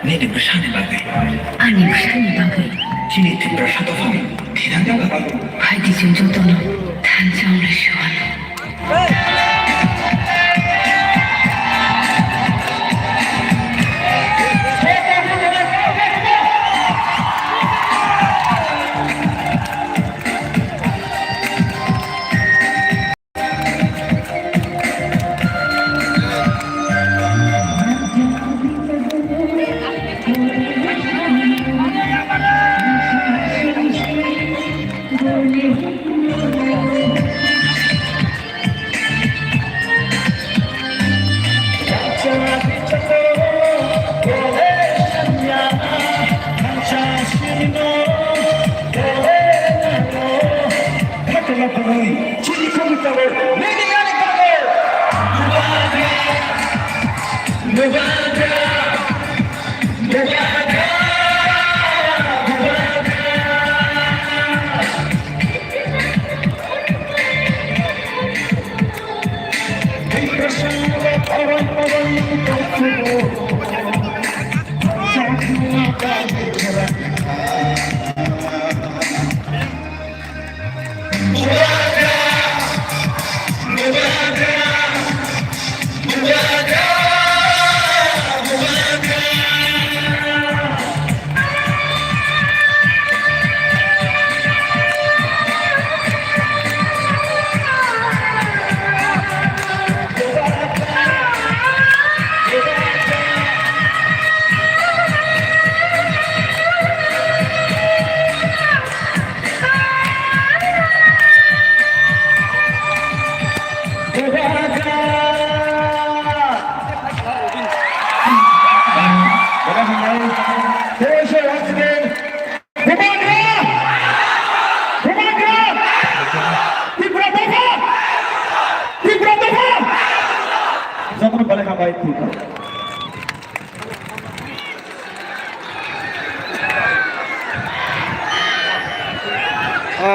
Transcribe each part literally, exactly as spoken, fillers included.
Nini bwsani bagwi. Ani bwsani bagwi. Chini Tiprasa dophani thinangni bagwi. Phaidi chwng jotono thansa wngwi suwano.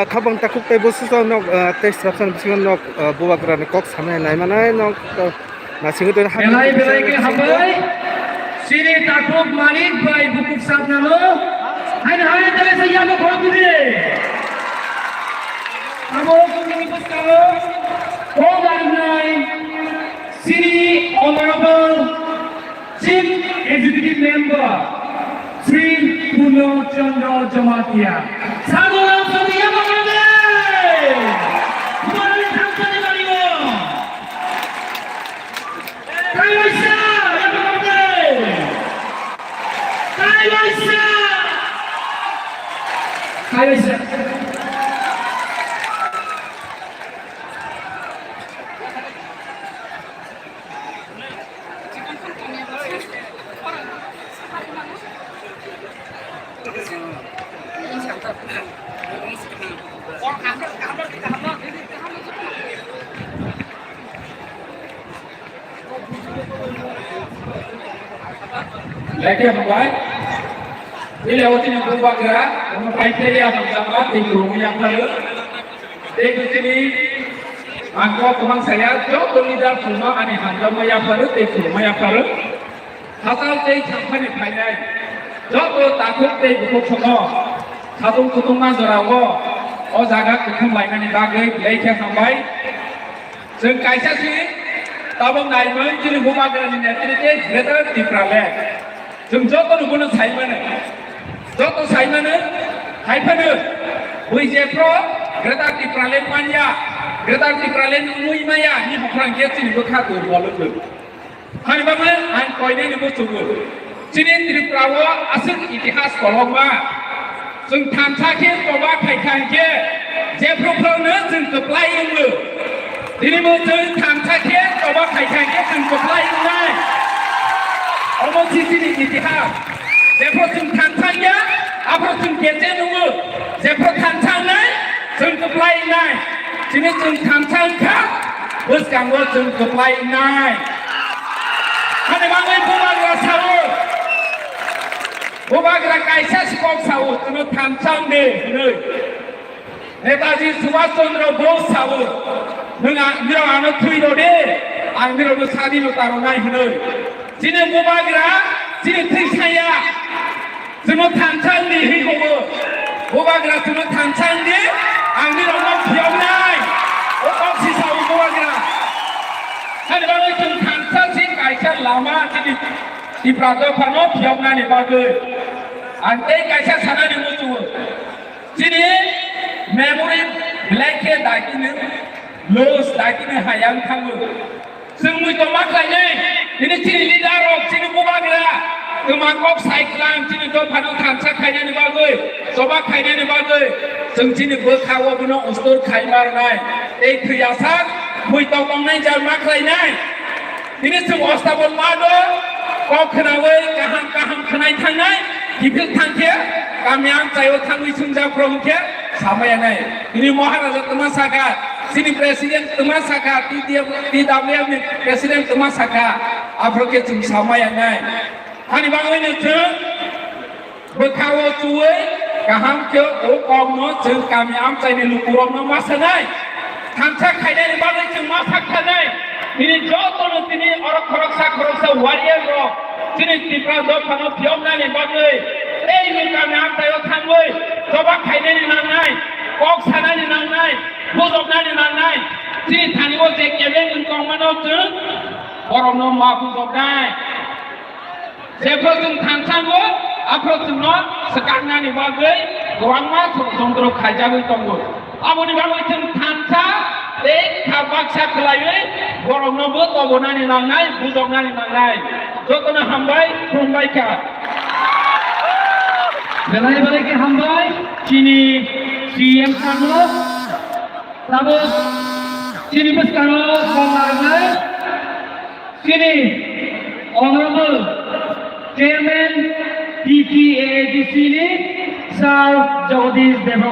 Khabang takhuk tei bwswsong nok, ah, tei swrapsa ni bisingo nok, ah, bubagrani kok samani naimanai nok, ah, naisingwi tongwi Belai belai khe hambai. Sini takhuk Manik bai bukhuk saknalo. Haino hai tele se yabo khorok di. Abo kuni bwskango kok larinai sini Honorable Chief Executive Member Shri Purno Chandra Jamatia. Sadhu Ram Sadiya Bangladesh! Bangladesh Thansa ni Barigo! Kailaisa! Bangladesh! Kailaisa! Kailaisa! Lekhe hambai. Ile otini bubagra, omo paiteri asam jama, tei kurungwi yapharu. Tei kutini angkok kwbang saya, joto leader phungo ani hamjakma yapharu, tei kurungma yapharu. Hachal tei Changphani phainai joto takhuk tei bukhuk sono satung kutung manjora o, o jaga kuthum lainani bagwi belai khe hambai. Chwng kaisa si tabuk naimung chini bubagrani netrite Greater Tipraland. Chwng joto no bono sai mano. Joto sai mano, hai phano bui jephru Greater Tipraland manya, Greater Tipraland wngwi maya, ni buphang khe chini bwkha durbol wngwi. Hani bagwi ang koinani muchungo. Chini Tripura o aswk itihas kolokma. Chwng thansa khe choba khaikha hinkhe jephru phruno chwng kwplai wngo. Tini bo chwng thansa khe choba khaikha hinkhe chwng kwplai wngnai. Omo si chini itihas. Jephru chwng thansa wngya, aphru chwng kecheng wngo. Jephru thansa wngnai, chwng kwplai wngnai. Chini chwng thansa wngkha, bwskango chwng kwplai wngnai. Hani bagwi bubagra sao. Bubagra kaisa si kok sao, chwngno thansa wng di hwnwi. Netaji Subhash Chandra Bose sao, "Nwng a-, nirok ano thwi rw di, ang nirokno sadi no ta rwnai," hwnwi. Chini bubagra, chini thwi saya. Chwngno thansa wng di hwnwi hugo. Bubagra chwngno thansa wng di, ang nirokno phiyoknai. O kok si sao bubagra. Hani bagwi chwng thansa si kaisa lama chini Tipra dophano phiyoknani bagwi. Ang tei kaisa sanani muchungo. Chini memory belai khe daitini loss, daitini hayang thango. Chwng mui tongma khlainai, tini chini leader rok, chini bubagra, kwma kok sai klang, chini dophano thansa khainani bagwi, choba khainani bagwi, chwng chini bwkha o bono ustur khai marnai, tei thwiyasak, mui tong tongnai jar ma khlainai. Tini chwng ostabon mago, kok khnaui kaham kaham khnai thangnai, kiphil thangkhe, kami amchaio thangwi swngjak phro hwnkhe, samaya nai. Tini Maharaja twma sakha, chini president twma sakha, T D F, T W F ni president twma sakha, aphro khe chwng samaya nai. Hani bagwino chwng bwkha o chuwi kaham khe o kokno chwng kami amchaini lukurokno ma sanai. Thansa khainani bagwi chwng ma sak khanai. Nini jotono tini orok khoroksa khoroksa warrior rok chini Tipra dophano phiyoknani bagwi tei nini kami amchaio thangwi choba khainani nangnai, kok sanani nangnai, bujoknani nangnai. Chini thani o je kebeng wng tongmano chwng borokno ma bujoknai. Jephru chwng thansango, aphru chwngno swkaknani bagwi kwbangma chorontro khaijagwi tongo. Aboni bagwi chwng thansa tei kha baksa khlaiwi borokno bo tobonani nangnai, bujoknani nangnai. Jotono hambai, khulumbai kha. Belai belai khe hambai, chini C M sir no. Tabuk chini bwskango kok narwknai chini Honorable Chairman T T A A D C ni Sir Jagadish Debbarma.